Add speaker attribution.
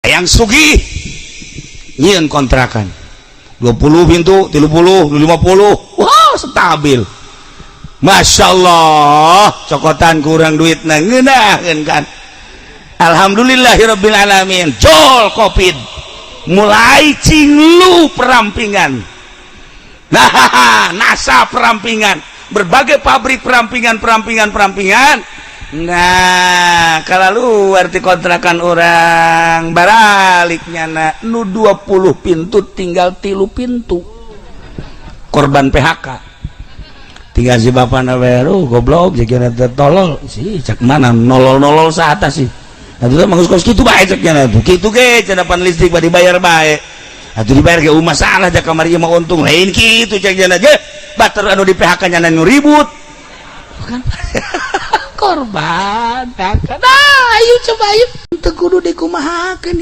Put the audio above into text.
Speaker 1: Yang sugih nyieun kontrakan 20 pintu, 30, 50. Wah, stabil. Masya Allah, cokotan kurang duit na ngeunaheun kan. Alhamdulillahirabbil alamin. Jol Covid. Mulai cinglu perampingan. Nah, NASA perampingan, berbagai pabrik perampingan, perampingan, perampingan. Nah, kalau luar di kontrakan orang baraliknya na nu 20 pintu tinggal 3 pintu. Korban PHK. Tinggal si bapak na baru goblok jadi tolol sih, cak mana nolol-nolol saat sih. Nah, itu mah kos kitu bae cek nya tuh. Kitu ge cenah pan listrik bade dibayar bae. Atuh dibayar ge masalah cak kamari mah untung lain kitu cek nya ge. Batur anu di PHK nya nu ribut. Bukan korban PHK. Nah, ayo coba, ayo teu kudu dikumahakeun.